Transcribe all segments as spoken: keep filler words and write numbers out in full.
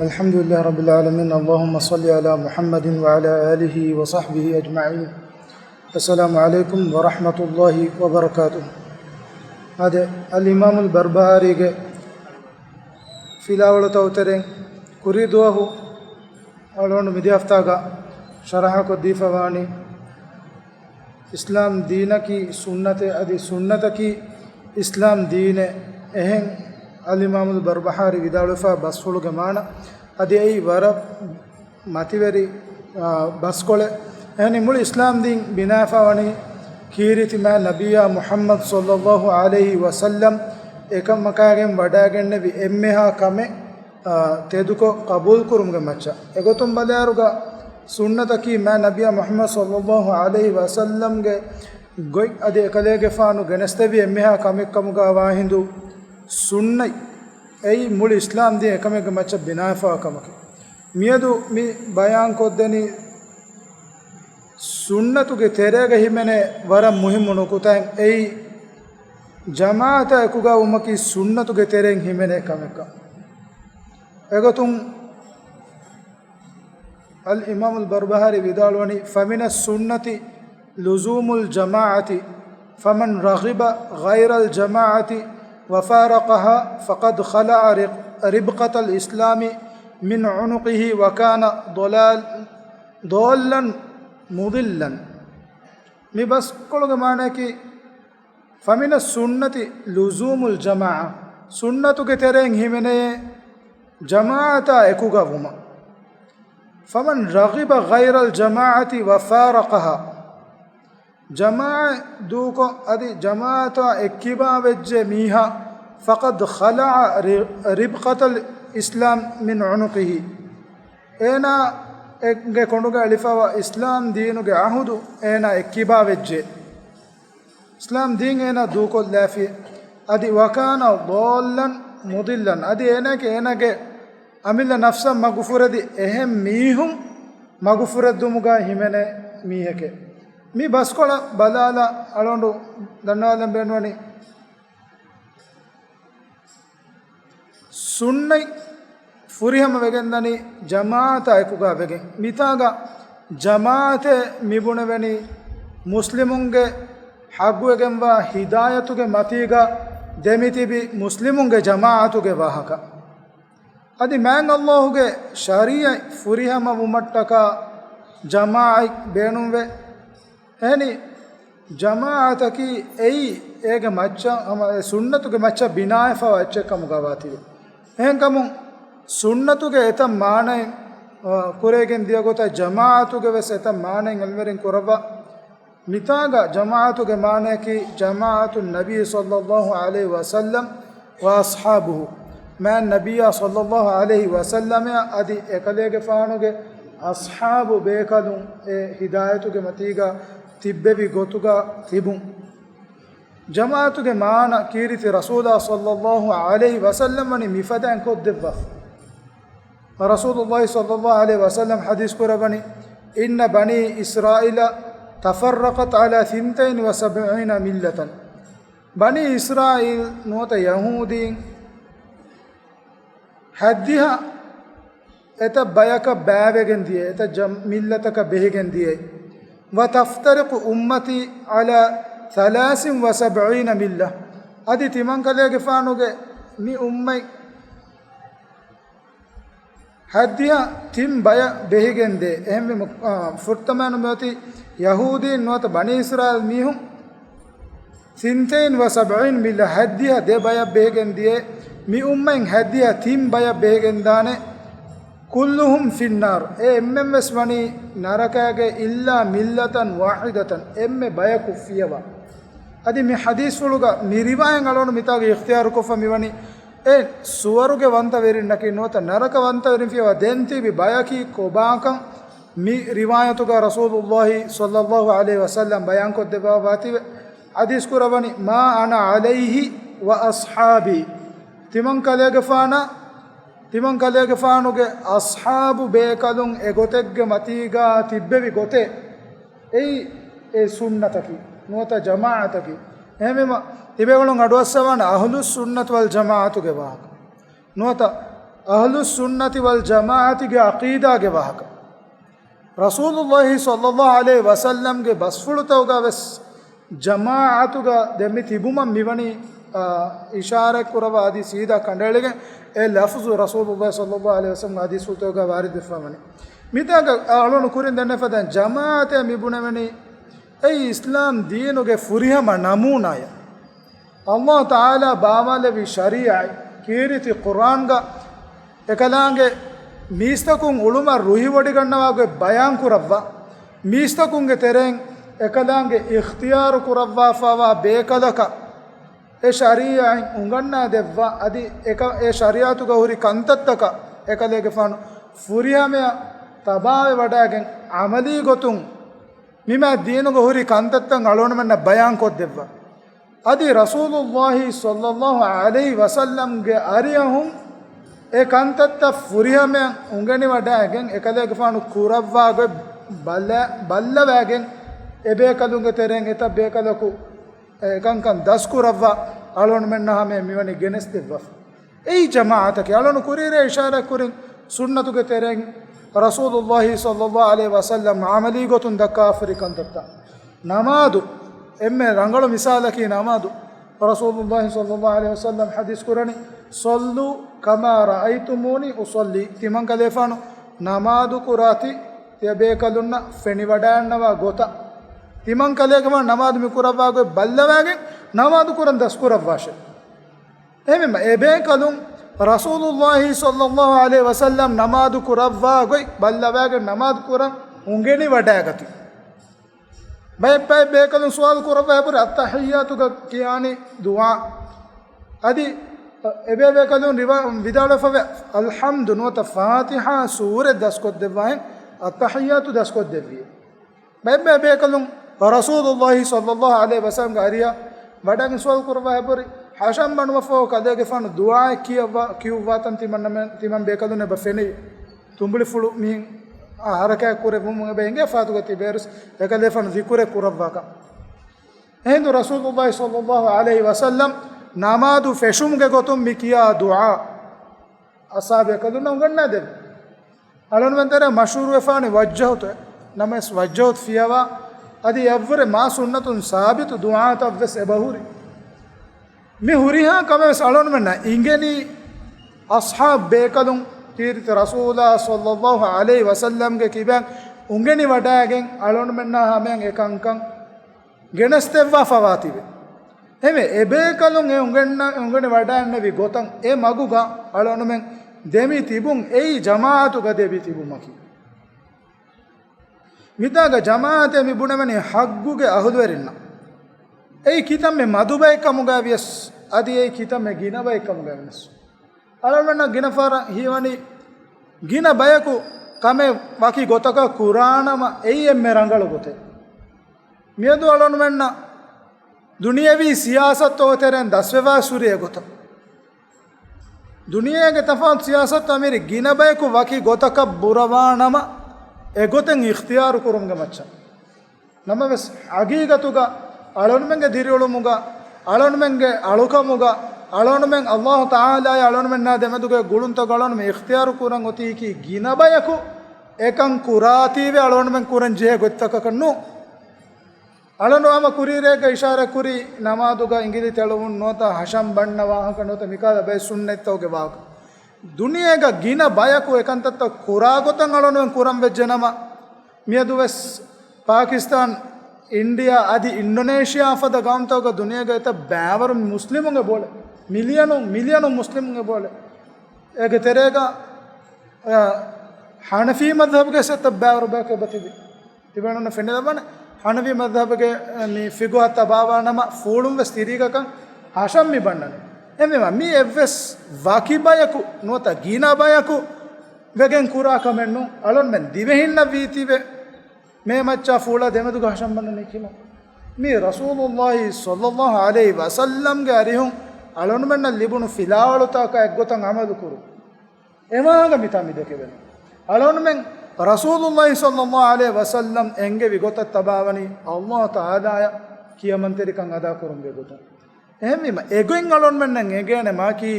الحمد لله رب العالمين. اللهم صل على محمد وعلى آله وصحبه أجمعين. السلام عليكم ورحمة الله وبركاته. އާދެ، އަލްއިމާމުލް ބަރްބަހާރީގެ ފިލާވަޅުތައް އުތެރެން ކުރީ ދުވަހު އަޅުގަނޑު މިދިޔަ ހަފްތާގަ ޝަރަޙަކޮށް ދީފަވާނީ، އިސްލާމް ދީނަކީ ސުންނަތެއް، އަދި ސުންނަތަކީ އިސްލާމް ދީނެއް. އެހެން އަލްއިމާމުލް ބަރްބަހާރީ ވިދާޅުވެފަ ބަސްފުޅުގެ މާނަ، އަދި އެއީ ވަރަށް މަތިވެރި، އާ، ބަސްކޮޅެއް. އެހެނީ މުޅި އިސްލާމް ދީން ބިނާވެފަ ވަނީ ކީރިތި މާތް ނަބިއްޔާ މުޙައްމަދު ޞައްލައްލާހު ޢަލައިހި ވަސައްލަމް އެކަމަކާގެން ވަޑައިގެންނެވި އެންމެހާ ކަމެއް، އާ، ތެދުކޮށް ޤަބޫލުކުރުމުގެ މައްޗަށް. އެގޮތުން ބަލާއިރުގަ ސުންނަތަކީ މާތް ނަބިއްޔާ މުޙައްމަދު ޞައްލައްލާހު ޢަލައިހި ވަސައްލަމްގެ ގޮތް އަދި އެކަލޭގެފާނު ގެނެސްދެއްވި އެންމެހާ ކަމެއްކަމުގަ ވާހިނދު ސުންނަތް. އެއީ މުޅި އިސްލާމް ދީން އެކަމެއްގެ މައްޗަށް ބިނާވެފަވާ ކަމަކީ. މިއަދު މި ބަޔާންކޮށްދެނީ ސުންނަތުގެ ތެރޭގަ ހިމެނޭ ވަރަށް މުހިއްމު ނުކުތާއެއް، އެއީ ޖަމާޢަތާ އެކުގަ ވުމަކީ ސުންނަތުގެ ތެރެއިން ހިމެނޭ ކަމެއްކަން. އެގޮތުން އަލްއިމާމުލް ބަރްބަހާރީ ވިދާޅުވަނީ، فمن السنة لزوم الجماعة، فمن رغب غير الجماعة وفارقها فقد خلع رق-، ربقة الإسلام من عنقه وكان ضلال-، ضالا مضلا. މި ބަސްކޮޅުގެ މާނައަކީ، فمن السنة لزوم الجماعة، ސުންނަތުގެ ތެރެއިން ހިމެނޭ ޖަމާޢަތާ އެކުގަ ވުމަށް. فمن رغب غير الجماعة وفارقها، ޖަމާޢަތް ދޫކޮށް އަދި ޖަމާޢަތާ އެއްކިބާ ވެއްޖެ މީހާ، فقد خلع ر-، ربقة الإسلام من عنقه، އޭނާގެ ކޮނޑުގަ އެޅިފަވާ އިސްލާމް ދީނުގެ ޢަހުދު އޭނާ އެއްކިބާ ވެއްޖެ. އިސްލާމް ދީން އޭނާ ދޫކޮށްލާފި، އަދި وكان ضالا مضلا، އަދި އޭނާގެ، އޭނާގެ އަމިއްލަ ނަފްސަށް މަގުފުރެދި އެހެން މީހުން މަގުފުރެއްދުމުގަ ހިމެނޭ މީހެކޭ. މި ބަސްކޮޅަށް ބަލާލާ އަޅުގަނޑު ދަންނަވާލަން ބޭނުންވަނީ، ސުންނަތް ފުރިހަމަ ވެގެންދަނީ ޖަމާޢަތާ އެކުގަ ވެގެން. މިތާގަ ޖަމާޢަތޭ މިބުނެވެނީ މުސްލިމުންގެ ޙައްޤުވެގެންވާ ހިދާޔަތުގެ މަތީގަ ދެމިތިބި މުސްލިމުންގެ ޖަމާޢަތުގެ ވާހަކަ. އަދި މާތް ﷲ ގެ ޝަރީޢަތް ފުރިހަމަ ވުމަށްޓަކާ ޖަމާޢަތް ބޭނުންވޭ. އެހެނީ، ޖަމާޢަތަކީ އެއީ އޭގެ މައްޗަށް، ހަމަ އެ ސުންނަތުގެ މައްޗަށް ބިނާވެފަވާ އެއްޗެއް ކަމުގަ ވާތީވެ. އެހެންކަމުން، ސުންނަތުގެ އެތައް މާނައެއް، އަ، ކުރެވިގެން ދިޔަ ގޮތަށް ޖަމާޢަތުގެ ވެސް އެތައް މާނައެއް އެޅުމެރިން ކުރައްވާ. މިތާގަ ޖަމާޢަތުގެ މާނައަކީ، ޖަމާޢަތު ނަބީ ޞައްލައްލާހު ޢަލައިހި ވަސައްލަމް ވައަޞްޙާބުހު، މާތް ނަބިއްޔާ ޞައްލައްލާހު ޢަލައިހި ވަސައްލަމައާ އަދި އެކަލޭގެފާނުގެ އަޞްޙާބު ބޭކަލުން އެ ހިދާޔަތުގެ މަތީގަ ތިއްބެވި ގޮތުގަ ތިބުން. ޖަމާޢަތުގެ މާނަ ކީރިތި ރަސޫލާ ޞައްލައްލާހު ޢަލައިހި ވަސައްލަމް ވަނީ މިފަދައިން ކޮށްދެއްވާފަ. ރަސޫލުﷲ ޞައްލައްލާހު ޢަލައިހި ވަސައްލަމް ޙަދީޘް ކުރައްވަނީ، إن بني إسرائيل تفرقت على ثنتين وسبعين ملة. ބަނީ އިސްރާއީލް ނުވަތަ ޔަހޫދީން ހައްދިހަ އެތައް ބަޔަކަށް ބައިވެގެން ދިޔަ، އެތައް ޖަމް-، މިއްލަތަކަށް ބެހިގެން ދިޔައީ. وتفترق أمتي على ثلاث وسبعين ملة. އަދި ތިމަންކަލޭގެފާނުގެ މި އުއްމަތް ހައްދިހަ ތިން ބަޔަށް ބެހިގެން ދޭ. އެހެންވީމަ، އާ، ފުރަތަމަ ނުވަތަ ޔަހޫދީން ނުވަތަ ބަނީ އިސްރާއީލް މީހުން ސިންތައިން ވަ ސަބްޢީން މިއްލަ، ހައްދިހަ ދެ ބަޔަށް ބެހިގެން ދިޔަ. މި އުއްމަތް ހައްދިހަ ތިން ބަޔަށް ބެހިގެން ދާނެ. ކުއްލުހުމް ފިންނާރު، އެ އެންމެން ވެސް ވަނީ ނަރަކައިގެ އިއްލާ މިއްލަތަން ވާޙިދަތަން، އެންމެ ބަޔަކު ފިޔަވާ. އަދި މި ޙަދީޘްފުޅުގަ މި ރިވާޔަތް އަޅުގަނޑު މިތާގަ އިޚްތިޔާރުކޮށްފަ މިވަނީ، އެ ސުވަރުގެ ވަންތަވެރިންނަކީ ނުވަތަ ނަރަކަ ވަންތަވެރިން ފިޔަވާ ދެން ތިބި ބަޔަކީ ކޮބާކަން މި ރިވާޔަތުގަ ރަސޫލުﷲ ޞައްލައްލާހު ޢަލައިހި ވަސައްލަމް ބަޔާންކޮށްދެއްވާފަ ވާތީވެ. ޙަދީޘް ކުރައްވަނީ، ما أنا عليه وأصحابي. ތިމަން ކަލޭގެފާނާ، ތިމަން ކަލޭގެފާނުގެ އަޞްޙާބު ބޭކަލުން އެގޮތެއްގެ މަތީގަ ތިއްބެވި ގޮތެއް. އެއީ އެ ސުންނަތަކީ، ނުވަތަ ޖަމާޢަތަކީ. އެހެންވީމަ، ތިބޭފުޅުން އަޑުއައްސަވާނެ އަހުލުއްސުންނަތި ވަލް ޖަމާޢަތުގެ ވާހަކަ. ނުވަތަ އަހްލުއްސުންނަތި ވަލްޖަމާޢަތިގެ ޢަޤީދާގެ ވާހަކަ. ރަސޫލުﷲ ޞައްލަﷲ ޢަލައިހި ވަސައްލަމްގެ ބަސްފުޅުތަކުގަ ވެސް ޖަމާޢަތުގަ ދެމި ތިބުމަށް މިވަނީ، އާ، އިޝާރާތް ކުރައްވާ އަދި ސީދާ ކަނޑައެޅިގެން އެ ލަފްޒު ރަސޫލުﷲ ޞައްލަﷲ ޢަލައިހި ވަސައްލަމްގެ ޙަދީޘްފުޅުތަކުގަ ވާރިދުވެފަ ވަނީ. މިތާގަ އަޅުން ކުރިން ދެންނެފަދަ ޖަމާޢަތޭ މި ބުނެވެނީ އެއީ އިސްލާމް ދީނުގެ ފުރިހަމަ ނަމޫނާއެއް. ﷲ ތަޢާލާ ބާވާލެއްވި ޝަރީޢަތް ކީރިތި ޤުރްއާންގަ އެކަލާނގެ މީސްތަކުން އުޅުމަށް ރުހިވޮޑިގަންނަވާ ގޮތް ބަޔާން ކުރައްވާ، މީސްތަކުންގެ ތެރެއިން އެކަލާނގެ އިޚްތިޔާރު ކުރައްވާފައިވާ ބޭކަލަކަށް އެ ޝަރީޢަތް އުނގަންނާ ދެއްވާ، އަދި އެކަ-، އެ ޝަރީޢަތުގަ ހުރި ކަންތައްތަކަށް އެކަލޭގެފާނު ފުރިހަމަޔަށް ތަބާވެވަޑައިގެން ޢަމަލީ ގޮތުން މިމާ ދީނުގަ ހުރި ކަންތައްތައް އަޅުގަނޑުމެންނަށް ބަޔާން ކޮށްދެއްވާ. އަދި ރަސޫލުﷲ ޞައްލަﷲ ޢަލައިހި ވަސައްލަމްގެ އަރިއަހުން އެ ކަންތައްތައް ފުރިހަމަޔަށް އުނގެނިވަޑައިގެން އެކަލޭގެފާނު ކުރައްވާ ގޮތް ބަލަ-، ބައްލަވައިގެން އެބޭކަލުންގެ ތެރެއިން އެތައް ބޭކަލަކު އެކަންކަން ދަސްކުރައްވާ އަޅުގަނޑުމެންނާ ހަމަޔަށް މިވަނީ ގެނެސްދެއްވާފަ. އެއީ ޖަމާޢަތަކީ. އަޅުން ކުރީރޭ އިޝާރާތް ކުރިން ސުންނަތުގެ ތެރެއިން ރަސޫލުﷲ ޞައްލަﷲ ޢަލައިހި ވަސައްލަމް ޢަމަލީ ގޮތުން ދައްކާފަ ހުރި ކަންތައްތައް. ނަމާދު، އެންމެ ރަނގަޅު މިސާލަކީ ނަމާދު. ރަސޫލުﷲ ޞައްލަﷲ ޢަލައިހި ވަސައްލަމް ޙަދީޘް ކުރަނީ، "صلوا كما رأيتموني أصلي." ތިމަންކަލޭފާނު ނަމާދު ކުރާތި ތިޔަބޭކަލުންނަށް ފެނިވަޑައިގަންނަވާ ގޮތަށް. ތިމަންކަލޭގެފާނު ނަމާދު މި ކުރައްވާ ގޮތް ބައްލަވައިގެން ނަމާދު ކުރަން ދަސްކުރައްވާށޭ. އެހެންވީމަ، އެބޭކަލުން ރަސޫލުﷲ ޞައްލަﷲ ޢަލައިހި ވަސައްލަމް ނަމާދު ކުރައްވާ ގޮތް ބައްލަވައިގެން ނަމާދު ކުރަން އުނގެނިވަޑައިގަތީ. ބައެއް ބައެއް ބޭކަލުން ސުވާލު ކުރައްވާ އެބުރި އައްތަޙިއްޔާތުގަ ކިޔާނީ ދުޢާ. އަދި އެބޭ ބޭކަލުން ރިވާ-، ވިދާޅުވެފަވޭ، އަލްޙަމްދު ނުވަތަ ފާތިޙާ ސޫރަތް ދަސްކޮށްދެއްވާހެން އައްތަޙިއްޔާތު ދަސްކޮށްދެއްވި. ބައެއް ބައެއް ބޭކަލުން ރަސޫލުﷲ ޞައްލަﷲ ޢަލައިހި ވަސައްލަމްގެ އަރިހަށް ވަޑައިގެން ސުވާލު ކުރައްވާ އެބުރި، ހަށަން ބަނޑުވެފަ ކަލޭގެފާނު ދުޢާއެއް ކިޔައްވާ-، ކިޔުއްވާތަން ތިމަންނަމެ-، ތިމަން ބޭކަލުން އެބަ ފެނި. ތުނބުޅިފުޅު މިހެން އާ ހަރަކާތް ކުރެއްވުމުން އެބަ އެނގޭ ފާތުގަ ތިބޭރުސް އެކަލޭފާނު ޒިކުރެއް ކުރައްވާކަން. އެހިނދު ރަސޫލުﷲ ޞައްލަﷲ ޢަލައިހި ވަސައްލަމް ނަމާދު ފެށުމުގެ ގޮތުން މި ކިޔާ ދުޢާ އަޞްޙާބު ބޭކަލުންނަށް އުނގަންނާދެއްވި. އަޅުންމެން ތެރޭ މަޝްހޫރުވެފާނެ ވައްޖަހުތު، ނަމަވެސް ވައްޖަހުތު ފިޔަވާ އަދި އެއަށްވުރެ މާ ސުންނަތުން ސާބިތު ދުޢާތައްވެސް އެބަހުރި. މި ހުރިހާ ކަމެއް ވެސް އަޅުންމެންނަށް އިނގެނީ އަޞްޙާބު ބޭކަލުން ކީރިތި ރަސޫލާ ޞައްލަﷲ ޢަލައިހި ވަސައްލަމްގެ ކިބައިން އުނގެނިވަޑައިގެން އަޅުންމެންނާ ހަމަޔަށް އެކަންކަން ގެނެސްދެއްވާފަވާތީވެ. އެހެންވެ، އެބޭކަލުން އެ އުނގެންނަ-، އުނގެނިވަޑައިގެންނެވި ގޮތަށް އެ މަގުގަ އަޅުގަނޑުމެން ދެމި ތިބުން އެއީ ޖަމާޢަތުގަ ދެމި ތިބުމަކީ. މިތާގަ ޖަމާޢަތޭ މި ބުނެވެނީ ޙައްޤުގެ އަހުލުވެރިންނަށް. އެއީ ކިތަންމެ މަދު ބައެއް ކަމުގައި ވިޔަސް، އަދި އެއީ ކިތަންމެ ގިނަ ބައެއް ކަމުގައި ވިޔަސް. އަޅުގަނޑަށް ގިނަ ފަހަރަށް ހީވަނީ، ގިނަ ބަޔަކު ކަމެއް ވަކި ގޮތަކަށް ކުރާނަމަ، އެއީ އެންމެ ރަނގަޅު ގޮތެއް. މިއަދު އަޅުގަނޑުމެންނަށް ދުނިޔެވީ ސިޔާސަތު އޮތެރޭން ދަސްވެފަ ހުރި އެގޮތަށް. ދުނިޔޭގެ ތަފާތު ސިޔާސަތު އަމިއިރު ގިނަ ބަޔަކު ވަކި ގޮތަކަށް ބުރަވާނަމަ، އެގޮތެއް އިޚްތިޔާރު ކުރުމުގެ މައްޗަށް. ނަމަވެސް، ޙަޤީޤަތުގަ އަޅުގަނޑުމެންގެ ދިރިއުޅުމުގަ، އަޅުގަނޑުމެންގެ އަޅުކަމުގަ، އަޅުގަނޑުމެން ﷲ ތަޢާލާއާއި އަޅުގަނޑުމެންނާ ދެމެދުގެ ގުޅުންތައް އަޅުގަނޑުމެން އިޚްތިޔާރު ކުރަން އޮތީކީ ގިނަ ބަޔަކު އެކަން ކުރާތީވެ އަޅުގަނޑުމެން ކުރަން ޖެހޭ ގޮތްތަކަކަށް ނޫން. އަޅުގަނޑު ހަމަ ކުރީރޭގަ އިޝާރާތް ކުރީ ނަމާދުގަ އިނގިލި ތެޅުވުން ނުވަތަ ހަށަން ބަންނަ ވާހަކަ ނުވަތަ މިކަހަލަ ބައެއް ސުންނަތްތަކުގެ ވާހަކަ. ދުނިޔޭގަ ގިނަ ބަޔަކު އެކަންތައްތައް ކުރާ ގޮތަށް އަޅުގަނޑުމެން ކުރަން ވެއްޖެ ނަމަ، މިއަދު ވެސް ޕާކިސްތާން، އިންޑިއާ އަދި އިންޑޮނޭޝިއާ ފަދަ ގައުމުތަކުގަ ދުނިޔޭގަ އެތައް ބައިވަރު މުސްލިމުން އެބައުޅޭ. މިލިޔަނުން، މިލިޔަނުން މުސްލިމުން އެބައުޅޭ. އޭގެ ތެރޭގަ، އަ، ޙަނަފީ މަޛްހަބުގެ އެތައް ބައިވަރު ބަޔަކު އެބަތިބި. ތިބޭނުންނަށް ފެނިލައްވާނެ، ޙަނަފީ މަޛްހަބުގެ މި ފިޤުހަށް ތަބާވާނަމަ ފޫޅުން ވެސް ތިރީގަކަށް ހަށަން މި ބަންނަނީ. އެހެންވީމަ، މި އެއްވެސް ވަކި ބަޔަކު ނުވަތަ ގިނަ ބަޔަކު ވެގެން ކުރާ ކަމެއް ނޫން. އަޅުންމެން ދިވެހިންނަށް ވީތީވެ މޭ މައްޗާ ފޫޅާ ދެމެދުގަ ހަށަން ބަންނަނީ ކިހިނެއް؟ މީ ރަސޫލުﷲ ޞައްލަﷲ ޢަލައިހި ވަސައްލަމްގެ އަރިހުން އަޅުންމެންނަށް ލިބުނު ފިލާވަޅުތަކާ އެއްގޮތަށް ޢަމަލު ކުރުން. އެ ވާހަކަ މިތާ މި ދެކެވެނީ. އަޅުގަނޑުމެން ރަސޫލުﷲ ޞައްލަﷲ ޢަލައިހި ވަސައްލަމް އެންގެވި ގޮތަށް ތަބާވަނީ ﷲ ތަޢާލާއަށް ކިޔަމަންތެރިކަން އަދާކުރުމުގެ ގޮތުން. އެހެންވީމަ، އެގޮތް އަޅުގަނޑުމެންނަށް އެނގޭނެ މާކީ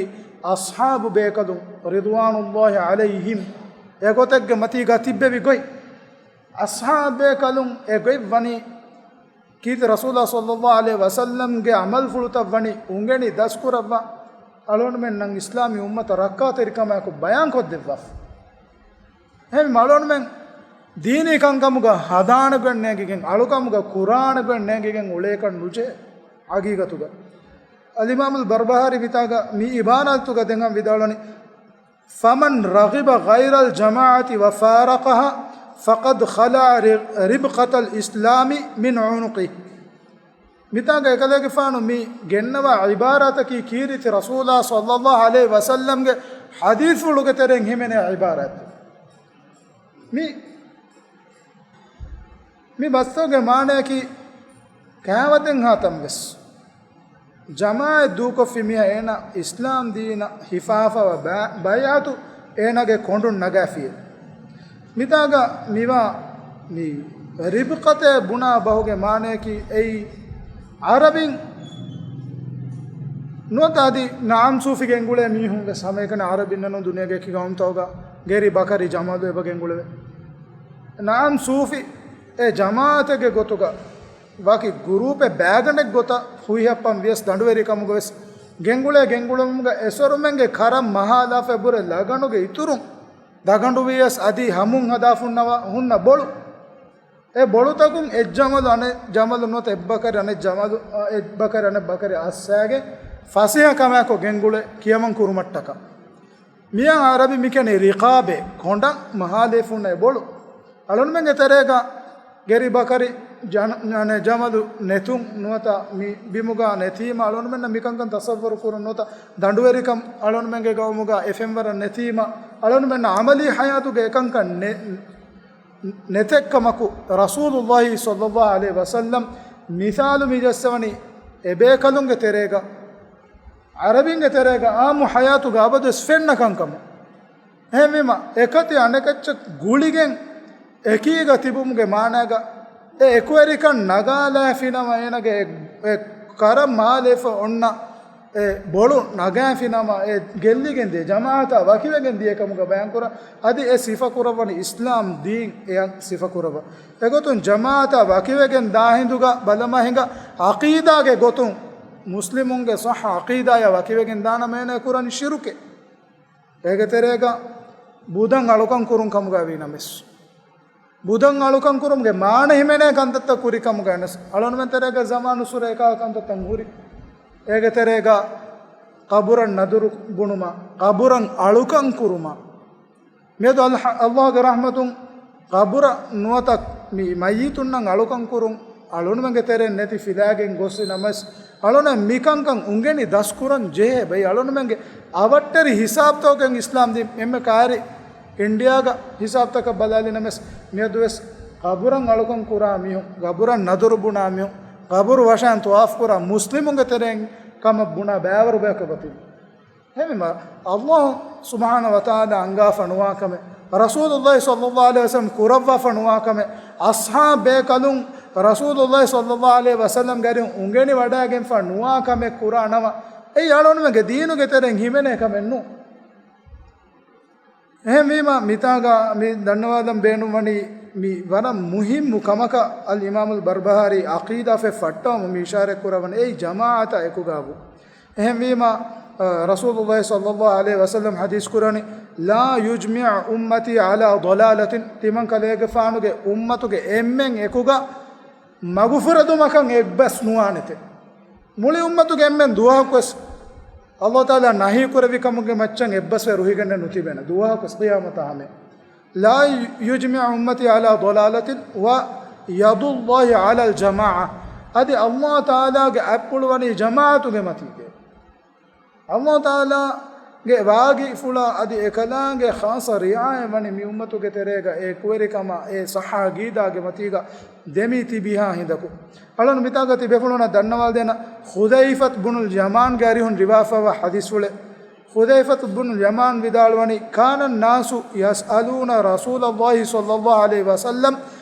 އަޞްޙާބު ބޭކަލުން ރިޟްވާނުﷲ ޢަލައިހިމް އެގޮތެއްގެ މަތީގަ ތިއްބެވި ގޮތް، އަޞްޙާބު ބޭކަލުން އެ ގޮތް ވަނީ ކީރިތި ރަސޫލާ ޞައްލަﷲ ޢަލައިހި ވަސައްލަމްގެ ޢަމަލުފުޅުތައް ވަނީ އުނގެނި ދަސްކުރައްވާ، އަޅުގަނޑުމެންނަށް އިސްލާމީ އުއްމަތަށް ރައްކާތެރިކަމާއެކު ބަޔާންކޮށްދެއްވާފަ. އެހެންވީމަ އަޅުގަނޑުމެން ދީނީ ކަންކަމުގަ ހަދާނެ ގޮތް ނޭނގިގެން، އަޅުކަމުގަ ކުރާނެ ގޮތް ނޭނގިގެން އުޅޭކަށް ނުޖެހޭ ޙަޤީޤަތުގަ. އަލްއިމާމުލް ބަރްބަހާރީ މިތާގަ މި ޢިބާރާތުގަ ދެން ވިދާޅުވަނީ، فمن رغب غير الجماعة وفارقها فقد خلع ربقة الإسلام من عنقه. މިތާގަ އެކަލޭގެފާނު މި ގެންނަވާ ޢިބާރާތަކީ ކީރިތި ރަސޫލާ ޞައްލަﷲ ޢަލައިހި ވަސައްލަމްގެ ޙަދީޘްފުޅުގެ ތެރެއިން ހިމެނޭ ޢިބާރާތެއް. މި، މި ބަސްތަކުގެ މާނަޔަކީ ކައިވަތެއްހާ ތަންވެސް ޖަމާޢަތް ދޫކޮށްފި މީހާ އޭނަ އިސްލާމް ދީނަށް ހިފާފަވާ ބަ-، ބައިޢަތު އޭނާގެ ކޮނޑުން ނަގާފިއޭ. މިތާގަ މިވާ މި ރިބްޤަތޭ ބުނާ ބަހުގެ މާނަޔަކީ އެއީ ޢަރަބިން ނުވަތަ އަދި ނަޢަމް ސޫފި ގެންގުޅޭ މީހުން ވެސް ހަމައެކަނި ޢަރަބިންނަނު ދުނިޔޭގެ އެކި ގައުމުތަކުގަ ގެރި ބަކަރި ޖަމަލު އެބަ ގެންގުޅެވޭ. ނަޢަމް ސޫފި އެ ޖަމާޢަތެއްގެ ގޮތުގަ ވަކި ގުރޫޕެއް ބާގަނޑެއް ގޮތަށް ހުއިހައްޕަން ވިޔަސް ދަނޑުވެރިކަމުގަ ވެސް ގެންގުޅޭ ގެންގުޅުމުގަ އެސޮރުމެންގެ ކަރަން މަހާލާފަ ބުރެ ލަގަނޑުގެ އިތުރުން ދަގަނޑު ވިޔަސް އަދި ހަމުން ހަދާފުންނަވާ ހުންނަ ބޮޅު. އެ ބޮޅުތަކުން އެއް ޖަމަލު އަނެއް ޖަމަލު ނުވަތަ އެއްބަކަރި އަނެއް ޖަމަލު، އަ، އެއްބަކަރި އަނެއް ބަކަރި އައްސައިގެން ފަސޭހަ ކަމާއެކު ގެންގުޅޭ ކިޔަމަން ކުރުމަށްޓަކާ. މިޔަށް ޢަރަބި މިކިޔަނީ ރިޤާބޭ، ކޮނޑަށް މަހާލޭފުންނަ އެ ބޮޅު. އަޅުންމެންގެ ތެރޭގަ ގެރި ބަކަރި ޖަނ-، އަނެއް ޖަމަލު ނެތުން ނުވަތަ މި ބިމުގަ ނެތީމަ އަޅުންމެންނަށް މިކަންކަން ތަޞައްވަރު ކުރުން ނުވަތަ ދަނޑުވެރިކަން އަޅުންމެންގެ ގައުމުގަ އެ ފެންވަރަށް ނެތީމަ އަޅުންމެންނަށް ޢަމަލީ ޙަޔާތުގަ އެކަންކަން ނެ-، ނެތެއްކަމަކު، ރަސޫލުﷲ ޞައްލަﷲ ޢަލައިހި ވަސައްލަމް މިސާލު މި ޖައްސަވަނީ އެބޭކަލުންގެ ތެރޭގަ، ޢަރަބިންގެ ތެރޭގަ ޢާއްމު ޙަޔާތުގަ އަބަދުވެސް ފެންނަ ކަންކަމު. އެހެންވީމަ، އެކަތި އަނެކައްޗަށް ގުޅިގެން އެކީގަ ތިބުމުގެ މާނައިގަ، އެ އެކުވެރިކަން ނަގާލާފިނަމަ އޭނަގެ އެ، އެ ކަރަން މާލޭފަ އޮންނަ އެ ބޮޅު ނަގާފިނަމަ އެ ގެއްލިގެން ދިޔަ ޖަމާޢަތާ ވަކިވެގެން ދިޔަ ކަމުގަ ބަޔާންކުރާ، އަދި އެ ސިފަކުރައްވަނީ އިސްލާމް ދީން އެއަށް ސިފަކުރައްވާ. އެގޮތުން ޖަމާޢަތާ ވަކިވެގެން ދާ ހިނދުގަ ބަލަމާ ހިނގާ ޢަޤީދާގެ ގޮތުން މުސްލިމުންގެ ޞައްޙަ ޢަޤީދާޔާ ވަކިވެގެން ދާނަމަ އޭނަ ކުރަނީ ޝިރުކެއް. އޭގެ ތެރޭގަ ބުދަން އަޅުކަން ކުރުން ކަމުގަ ވީ ނަމަވެސް، ބުދަން އަޅުކަން ކުރުމުގެ މާނަ ހިމެނޭ ކަންތައްތައް ކުރި ކަމުގަ ވެސް އަޅުންމެން ތެރޭގަ ޒަމާނުއްސުރެ އެކާ ކަންތައްތައް ހުރި. އޭގެ ތެރޭގަ ޤަބުރަށް ނަދުރު ބުނުމަށް، ޤަބުރަށް އަޅުކަން ކުރުމަށް. މިއަދު އަލްޙ-، ﷲގެ ރަޙްމަތުން ޤަބުރަށް ނުވަތަ މި މައްޔިތުންނަށް އަޅުކަން ކުރުން އަޅުންމެންގެ ތެރެއިން ނެތި ފިލާގެން ގޮއްސި ނަމަވެސް، އަޅުން މިކަންކަން އުނގެނި ދަސްކުރަން ޖެހޭ ބައި އަޅުންމެންގެ އަވަށްޓެރި ހިސާބްތަކުގެ އިސްލާމް ދީން އެންމެ ކައިރި އިންޑިއާގަ ހިސާބްތަކަށް ބަލާލި ނަމަވެސް، މިއަދުވެސް ޤަބުރަށް އަޅުކަން ކުރާ މީހުން، ޤަބުރަށް ނަދުރު ބުނާ މީހުން، ޤަބުރު ވަށައިން ޠަވާފު ކުރާ މުސްލިމުންގެ ތެރެއިން ކަމަށް ބުނާ ބައިވަރު ބަޔަކަށް ވަތި. އެހެންވީމަ، ﷲ ސުބްޙާނަހޫ ވަތަޢާލާ އަންގާފަ ނުވާ ކަމެއް، ރަސޫލުﷲ ޞައްލަﷲ ޢަލައިހި ވަސައްލަމް ކުރައްވާފަ ނުވާ ކަމެއް، އަޞްޙާބު ބޭކަލުން ރަސޫލުﷲ ޞައްލަﷲ ޢަލައިހި ވަސައްލަމްގެ އަރިހުން އުނގެނި ވަޑައިގެންފަ ނުވާ ކަމެއް ކުރާ ނަމަ، އެއީ އަޅުންމެންގެ ދީނުގެ ތެރެއިން ހިމެނޭ ކަމެއް ނޫން. އެހެންވީމަ، މިތާގަ މި ދަންނަވާލަން ބޭނުންވަނީ މި ވަރަށް މުހިއްމު ކަމަކަށް އަލްއިމާމުލް ބަރްބަހާރީ ޢަޤީދާ ފެށި ފައްޓަވަމުން މި އިޝާރަތް ކުރައްވަނީ އެއީ ޖަމާޢަތާ އެކުގައިވުން. އެހެންވީމަ، އަ، ރަސޫލުﷲ ޞައްލަﷲ ޢަލައިހި ވަސައްލަމް ޙަދީޘް ކުރަނީ، "لا يجمع أمتي على ضلالة." ތިމަން ކަލޭގެފާނުގެ އުއްމަތުގެ އެންމެން އެކުގަ މަގުފުރެދުމަކަށް އެއްބަސް ނުވާނެތެ. މުޅި އުއްމަތުގެ އެންމެން ދުވަހަކުވެސް ﷲ ތަޢާލާ ނަހީ ކުރެއްވި ކަމުގެ މައްޗަށް އެއްބަސްވެ ރުހިގެންނެއް ނުތިބޭނެ. ދުވަހަކުވެސް ޤިޔާމަތާ ހަމަ. "لا يجمع أمتي على ضلالة ويد الله على الجماعة." އަދި ﷲ ތަޢާލާގެ އަތްޕުޅު ވަނީ ޖަމާޢަތުގެ މަތީގަ. ﷲ ތަޢާލާގެ ވާގިފުޅާ އަދި އެކަލާނގެ ޚާއްޞަ ރިޢާޔަތް ވަނީ މި އުއްމަތުގެ ތެރޭގަ އެ ކުވެރިކަމާ އެ ޞައްޙަ ޢަޤީދާގެ މަތީގަ ދެމި ތިބިހާ ހިނދަކު. އަޅުން މިތާގަ ތިބޭފުޅުންނަށް ދަންނަވާލަދޭނަ ޙުޛައިފަތު ބުނުލް ޔަމާންގެ އަރިހުން ރިވާފަވާ ޙަދީޘްފުޅެއް. ޙުޛައިފަތު ބުނުލް ޔަމާން ވިދާޅުވަނީ، "كان الناس يسألون رسول الله صلى الله عليه وسلم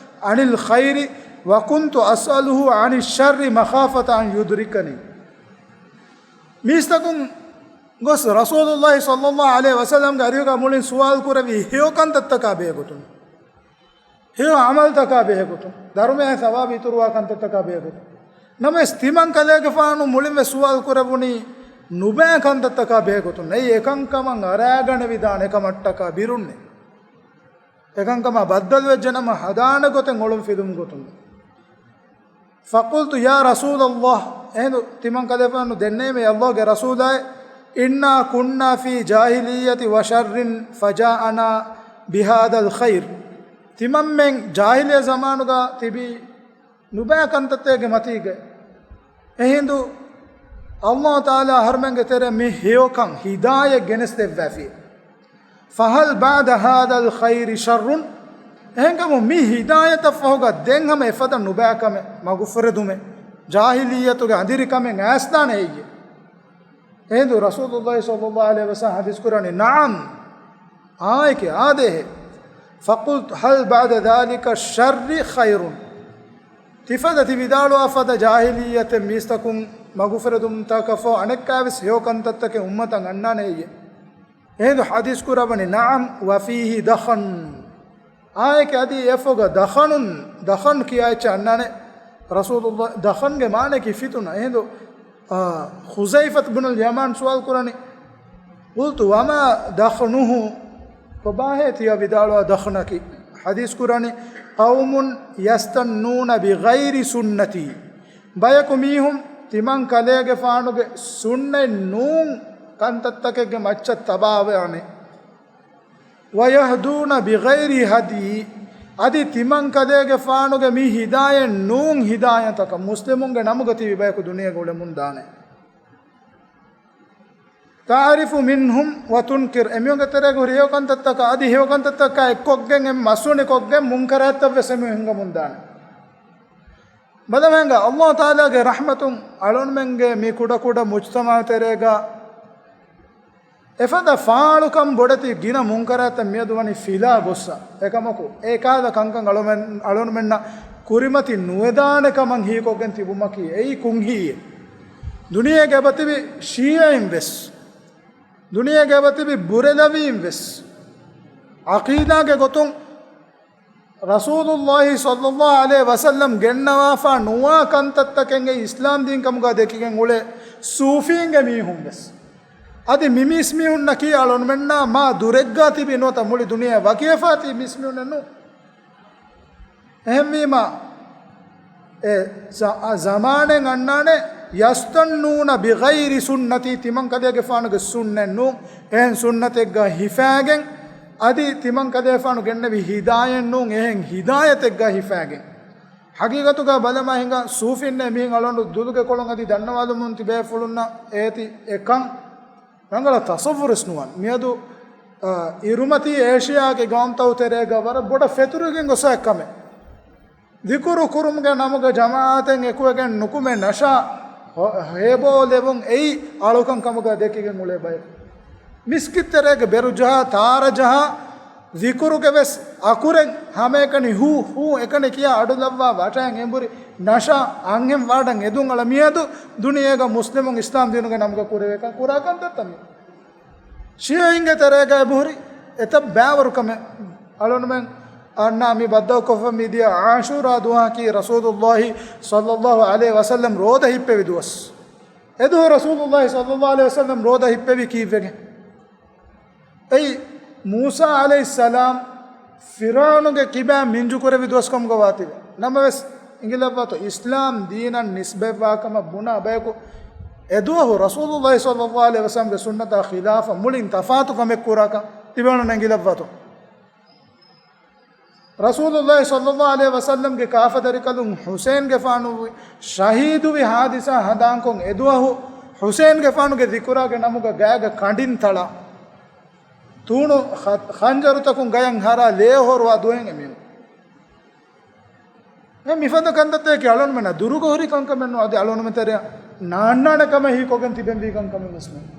عن الخير وكنت أسأله عن الشر مخافة أن يدركني." މީސްތަކުން ގޮސް ރަސޫލުﷲ ޞައްލަﷲ ޢަލައިހި ވަސައްލަމްގެ އަރިހުގަ މުޅިން ސުވާލު ކުރެއްވީ ހެޔޮ ކަންތައްތަކާ ބެހޭގޮތުން، ހެޔޮ ޢަމަލުތަކާ ބެހޭގޮތުން، ދަރުމަޔާ ސަވާބު އިތުރުވާ ކަންތައްތަކާ ބެހޭގޮތުން. ނަމަވެސް ތިމަން ކަލޭގެފާނު މުޅިންވެސް ސުވާލު ކުރެވުނީ ނުބައި ކަންތައްތަކާ ބެހޭގޮތުން. އެއީ އެކަންކަމަށް އަރާގަނެވިދާނެ ކަމަށްޓަކާ ބިރުންނެއް. އެކަންކަމާ ބައްދަލުވެއްޖެނަމަ ހަދާނެ ގޮތެއް އޮޅުން ފިލުމުގޮތުން. فقلت يا رسول الله، އެހިނދު ތިމަން ކަލޭފާނު ދެންނެވީމޭ ﷲގެ ރަސޫލާއޭ، إنا كنا في جاهلية وشر فجاءنا بهذا الخير. ތިމަންމެން ޖާހިލިއްޔަ ޒަމާނުގަ ތިބީ ނުބައި ކަންތައްތަކެއްގެ މަތީގަ. އެހިނދު ﷲ ތަޢާލާ އަހަރުމެންގެ ތެރެއަށް މި ހެޔޮކަން ހިދާޔަތް ގެނެސްދެއްވައިފި. فهل بعد هذا الخير شر؟ އެހެންކަމުން މި ހިދާޔަތަށް ފަހުގަ ދެން ހަމަ އެފަދަ ނުބައިކަމެއް، މަގުފުރެދުމެއް، ޖާހިލިއްޔަތުގެ އަނދިރިކަމެއް އައިސްދާނެ ހެއްޔޭ؟ އެހިނދު ރަސޫލުﷲ ޞައްލަﷲ ޢަލައިހި ވަސައްލަމް ޙަދީޘް ކުރަނީ، نعم، އާނއެކޭ، އާދޭހޭ. فقلت هل بعد ذلك الشر خير؟ ތިފަދަ ތި ވިދާޅުވާ ފަދަ ޖާހިލިއްޔަތެއް މީސްތަކުން މަގުފުރެދުމުންތާކަށްފަހު އަނެއްކާވެސް ހެޔޮ ކަންތައްތަކެއް އުއްމަތަށް އަންނާނެ ހެއްޔޭ؟ އެހިނދު ޙަދީޘް ކުރައްވަނީ، نعم وفيه دخن. އާނއެކޭ އަދި އެފޮގަ ދަޚަނުން، ދަޚަން ކިޔާ އެއްޗެއް އަންނާނެ. ރަސޫލުﷲ، ދަޚަންގެ މާނައަކީ ފިތުނަ. އެހިނދު، އާ، ޙުޛައިފަތު ބުނުލް ޔަމާން ސުވާލު ކުރަނީ، قلت وما دخنه؟ ކޮބާހޭ ތިޔަ ވިދާޅުވާ ދަޚްނަކީ؟ ޙަދީޘް ކުރަނީ، قوم يستنون بغير سنتي. ބަޔަކު މީހުން ތިމަން ކަލޭގެފާނުގެ ސުންނަތް ނޫން ކަންތައްތަކެއްގެ މައްޗަށް ތަބާވާނެ. ويهدون بغير هدي، އަދި ތިމަން ކަލޭގެފާނުގެ މި ހިދާޔަތް ނޫން ހިދާޔަތަކަށް މުސްލިމުންގެ ނަމުގަ ތިބި ބަޔަކު ދުނިޔޭގަ އުޅެމުން ދާނެ. تعرف منهم وتنكر، އެމީހުންގެ ތެރޭގަ ހުރި ހެޔޮ ކަންތައްތަކާ އަދި ހެޔޮ ކަންތައްތަކާ އެއްކޮށްގެން އެ މަސްވެނިކޮށްގެން މުންކަރާތްތައް ވެސް އެމީހުން ހިންގަމުން ދާނެ. ބަލަމެންގަ ﷲ ތަޢާލާގެ ރަޙްމަތުން އަޅުންމެންގެ މި ކުޑަކުޑަ މުޖްތަމަޢު ތެރޭގަ އެފަދަ ފާޅުކަން ބޮޑެތި ގިނަ މުންކަރާތްތައް މިއަދު ވަނީ ފިލާ ގޮއްސަ. އެކަމަކު، އެކާލަ ކަންކަން އަޅުމެން، އަޅުންމެންނަށް ކުރިމަތި ނުވެދާނެ ކަމަށް ހީކޮށްގެން ތިބުމަކީ އެއީ ކުންހީއެއް. ދުނިޔޭގެ އެބަތިބި ޝީޢީން ވެސް، ދުނިޔޭގެ އެބަތިބި ބުރެލަވީން ވެސް، ޢަޤީދާގެ ގޮތުން ރަސޫލުﷲ ޞައްލަﷲ ޢަލައިހި ވަސައްލަމް ގެންނަވާފާ ނުވާ ކަންތައްތަކެއް އެ އިސްލާމް ދީން ކަމުގަ ދެކިގެން އުޅޭ ސޫފީންގެ މީހުން ވެސް. އަދި މި މީސްމީހުންނަކީ އަޅުންމެންނާ މާ ދުރެއްގާ ތިބި ނުވަތަ މުޅި ދުނިޔެ ވަކިވެފާތީ މީސްމީހުންނެއް ނޫން. އެހެންވީމާ، އެ ޒަ-، ޒަމާނެއް އަންނާނެ، يستنون بغير سنتي، ތިމަން ކަލޭގެފާނުގެ ސުންނަތް ނޫން، އެހެން ސުންނަތެއްގަ ހިފާގެން، އަދި ތިމަން ކަލޭފާނު ގެންނެވި ހިދާޔަތް ނޫން، އެހެން ހިދާޔަތެއްގަ ހިފާގެން. ޙަޤީޤަތުގަ ބަލަމާ ހިނގާ ސޫފީންނޭ މިހެން އަޅުގަނޑު ދުލުގެ ކޮޅުން އަދި ދަންނަވާލުމުން ތިބޭފުޅުންނަށް އޭތި އެކަން ރަނގަޅަށް ތަޞައްވުރުވެސް ނުވާން. މިއަދު، އާ، އިރުމަތީ އޭޝިޔާގެ ގައުމުތައް ތެރޭގަ ވަރަށް ބޮޑަށް ފެތުރިގެން ގޮސް އެއްކަމެއް. ޛިކުރު ކުރުމުގެ ނަމުގަ ޖަމާޢަތެއް އެކުވެގެން ނުކުމެ ނަޝާ ހޯ-، ހޭބޯލެވުން އެއީ އަޅުކަން ކަމުގަ ދެކިގެން އުޅޭ ބަޔަކު. މިސްކިތްތެރޭގެ ބެރު ޖަހާ، ތާރަ ޖަހާ، ޛިކުރުގެ ވެސް އަކުރެން ހަމައެކަނި ހޫ ހޫ އެކަނި ކިޔާ އަޑުލައްވާ ވަޓައިން އެނބުރި ނަޝާ އަންހެން ވާޑަށް އެދުން އަޅަ މިއަދު ދުނިޔޭގަ މުސްލިމުން އިސްލާމް ދީނުގެ ނަމުގަ ކުރެވޭކަން ކުރާ ކަންތައްތައް މި. ޝީޢީންގެ ތެރޭގަ އެބަހުރި އެތައް ބައިވަރު ކަމެއް އަޅުންމެން އަންނާ މި ބައްދަލުކޮށްފަ މިދިޔަ ޢާޝޫރާ ދުވަހަކީ ރަސޫލުﷲ ޞައްލަﷲ ޢަލައިހި ވަސައްލަމް ރޯދަ ހިއްޕެވި ދުވަސް. އެދުވަހު ރަސޫލުﷲ ޞައްލަﷲ ޢަލައިހި ވަސައްލަމް ރޯދަ ހިއްޕެވީ ކީއްވެގެން؟ އެއީ، މޫސާ ޢަލައިހިއްސަލާމް ފިރްޢައުނުގެ ކިބައިން މިންޖުކުރެވި ދުވަސްކަމުގަ ވާތީވެ. ނަމަވެސް، އިނގިލައްވާތޯ، އިސްލާމް ދީނަށް ނިސްބަތްވާ ކަމަށް ބުނާ ބަޔަކު އެދުވަހު ރަސޫލުﷲ ޞައްލަﷲ ޢަލައިހި ވަސައްލަމްގެ ސުންނަތާ ޚިލާފަށް މުޅިން ތަފާތު ކަމެއް ކުރާކަން ތިބޭނުން އިނގިލައްވާތޯ؟ ރަސޫލުﷲ ޞައްލަﷲ ޢަލައިހި ވަސައްލަމްގެ ކާފަދަރިކަލުން ޙުސައިންގެފާނު ޝަހީދުވި ޙާދިސާ ހަނދާންކޮށް އެދުވަހު ޙުސައިންގެފާނުގެ ޛިކުރާގެ ނަމުގަ ގައިގަ ކަނޑިން ތަޅާ، ތޫނު ޚަ-، ޚަންޖަރުތަކުން ގަޔަށް ހަރާ ލޭ ހޮރުވާ ދުވަހެއް އެމީހުން. އެ މިފަދަ ކަންތައްތަކެއް އަޅުންމެންނަށް ދުރުގަ ހުރި ކަންކަމެއް ނޫން، އަދި އަޅުންމެން ތެރެއަށް ނާންނާނެ ކަމެއް ހީކޮށްގެން ތިބެންވީ ކަންކަމެއް ވެސް ނޫން.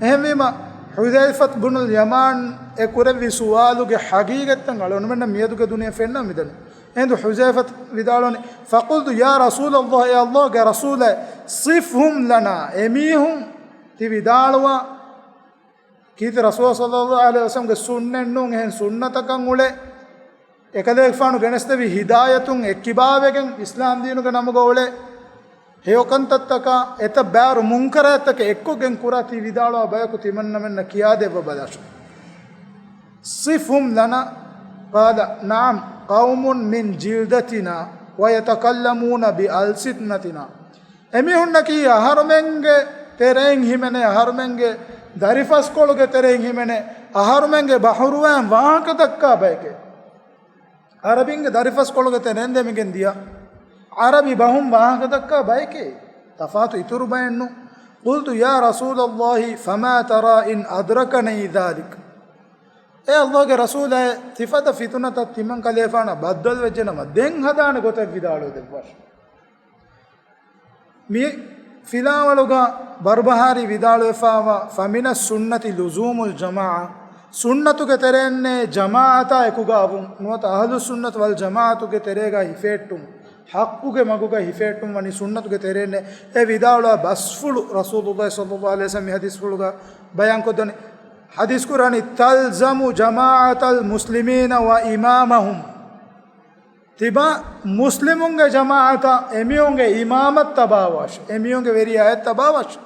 އެހެންވީމަ، ޙުޛައިފަތު ބުނުލް ޔަމާން އެ ކުރެއްވި ސުވާލުގެ ޙަޤީޤަތްތައް އަޅުންމެންނަށް މިއަދުގެ ދުނިޔެ ފެންނަ މިދަނީ. އެހިނދު ޙުޛައިފަތު ވިދާޅުވަނީ، فقلت يا رسول الله، އޭ ﷲގެ ރަސޫލޭ، صفهم لنا، އެމީހުން ތި ވިދާޅުވާ، ކީރިތި ރަސޫލާ ޞައްލައްލާހު ޢަލައިހި ވަސައްލަމްގެ ސުންނަތް ނޫން އެހެން ސުންނަތަކަށް އުޅޭ، އެކަލޭގެފާނު ގެނެސްދެވި ހިދާޔަތުން އެއްކިބާވެގެން އިސްލާމް ދީނުގެ ނަމުގަ އުޅޭ، ހެޔޮކަންތައްތަކާ އެތައް ބާރު މުންކަރާތްތަކެއް އެއްކޮށްގެން ކުރާ ތި ވިދާޅުވާ ބަޔަކު ތިމަންނަމެންނަށް ކިޔާދެއްވަ ބަލާށޭ. صفهم لنا. قال نعم، قوم من جلدتنا ويتكلمون بألسنتنا. އެމީހުންނަކީ އަހަރުމެންގެ ތެރެއިން ހިމެނޭ، އަހަރުމެންގެ ދަރިފަސްކޮޅުގެ ތެރެއިން ހިމެނޭ، އަހަރުމެންގެ ބަހުރުވައިން ވާހަކަ ދައްކާ ބަޔެކޭ. ޢަރަބިންގެ ދަރިފަސްކޮޅުގެ ތެރެއިން ދެމިގެން ދިޔަ ޢަރަބި ބަހުން ވާހަކަ ދައްކާ ބަޔެކޭ. ތަފާތު އިތުރު ބައެއް ނޫން. قلت يا رسول الله فما ترى إن أدركني ذلك. އޭ ﷲގެ ރަސޫލާއޭ، ތިފަދަ ފިތުނަތައް ތިމަންކަލޭފާނަށް ބައްދަލުވެއްޖެނަމަ، ދެން ހަދާނެ ގޮތެއް ވިދާޅުވެދެއްވާށޭ. މި ފިލާވަޅުގަ ބަރުބަހާރީ ވިދާޅުވެފާވާ، فمن السنة لزوم الجماعة، ސުންނަތުގެ ތެރެއިންނޭ ޖަމާޢަތާ އެކުގަ އަވުން، ނުވަތަ އަހުލުއްސުންނަތު ވަލްޖަމާޢަތުގެ ތެރޭގަ ހިފޭއްޓުން، ޙައްޤުގެ މަގުގަ ހިފޭއްޓުން ވަނީ ސުންނަތުގެ ތެރެއިންނޭ. އެ ވިދާޅުވާ ބަސްފުޅު ރަސޫލުﷲ ޞައްލައްލާހު ޢަލައިހި ވަސައްލަމް މި ޙަދީޘްފުޅުގަ ބަޔާންކޮށްދަނީ. ޙަދީޘް ކުރަނީ، تلزم جماعة المسلمين وإمامهم. ތިބާ މުސްލިމުންގެ ޖަމާޢަތަށް އެމީހުންގެ އިމާމަށް ތަބާވާށި، އެމީހުންގެ ވެރިޔާ އެއް ތަބާވާށި.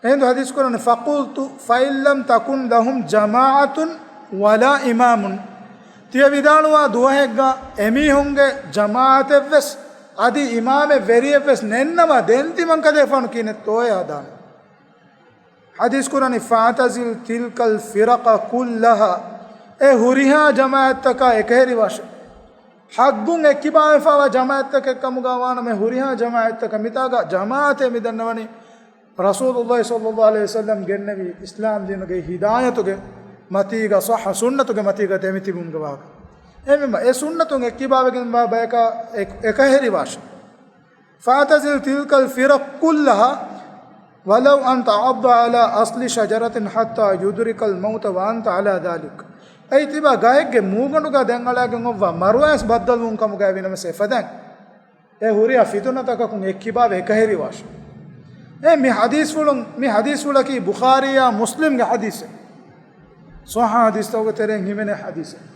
އެހިނދު ޙަދީޘް ކުރަނީ، فقلت فإن لم تكن لهم جماعة ولا إمام. ތިޔަ ވިދާޅުވާ ދުވަހެއްގަ އެމީހުންގެ ޖަމާޢަތެއްވެސް އަދި އިމާމެއް ވެރިއެއްވެސް ނެތްނަމަ، ދެން ތިމަންކަލޭފާނު ކިހިނެއްތޯއޭ ހަދާނެ؟ ޙަދީޘް ކުރަނީ، فاعتزل تلك الفرق كلها. އެ ހުރިހާ ޖަމާޢަތްތަކާ އެކަހެރިވާށޭ. ޙައްޤުން އެއްކިބާވެފާވާ ޖަމާޢަތްތަކެއް ކަމުގަ ވާނަމަ، ހުރިހާ ޖަމާޢަތްތަކަށް، މިތާގަ ޖަމާޢަތޭ މި ދަންނަވަނީ ރަސޫލުﷲ ޞައްލައްލާހު ޢަލައިހި ވަސައްލަމް ގެންނެވި އިސްލާމް ދީނުގެ ހިދާޔަތުގެ މަތީގަ، ޞައްޙަ ސުންނަތުގެ މަތީގަ ދެމިތިބުމުގެ ވާހަކަ. އެހެންވީމަ، އެ ސުންނަތުން އެއްކިބާވެގެންވާ ބަޔަކާ އެ-، އެކަހެރިވާށޭ. فاعتزل تلك الفرق كلها ولو أن تعض على أصل شجرة حتى يدركك الموت وأنت على ذلك. އެއީ ތިބާ ގަހެއްގެ މޫގަނޑުގަ ދެން އަޅާގެން އޮއްވާ މަރުވާވެސް ބައްދަލުވުން ކަމުގައި ވީނަމަސް އެފަދައިން އެ ހުރިހާ ފިތުނަތަކަކުން އެއްކިބާވެ އެކަހެރިވާށޭ. އެ މި ޙަދީޘްފުޅުން، މި ޙަދީޘްފުޅަކީ ބުޚާރީއާ މުސްލިމްގެ ޙަދީޘެއް. ޞައްޙަ ޙަދީޘްތަކުގެ ތެރެއިން ހިމެނޭ ޙަދީޘެއް.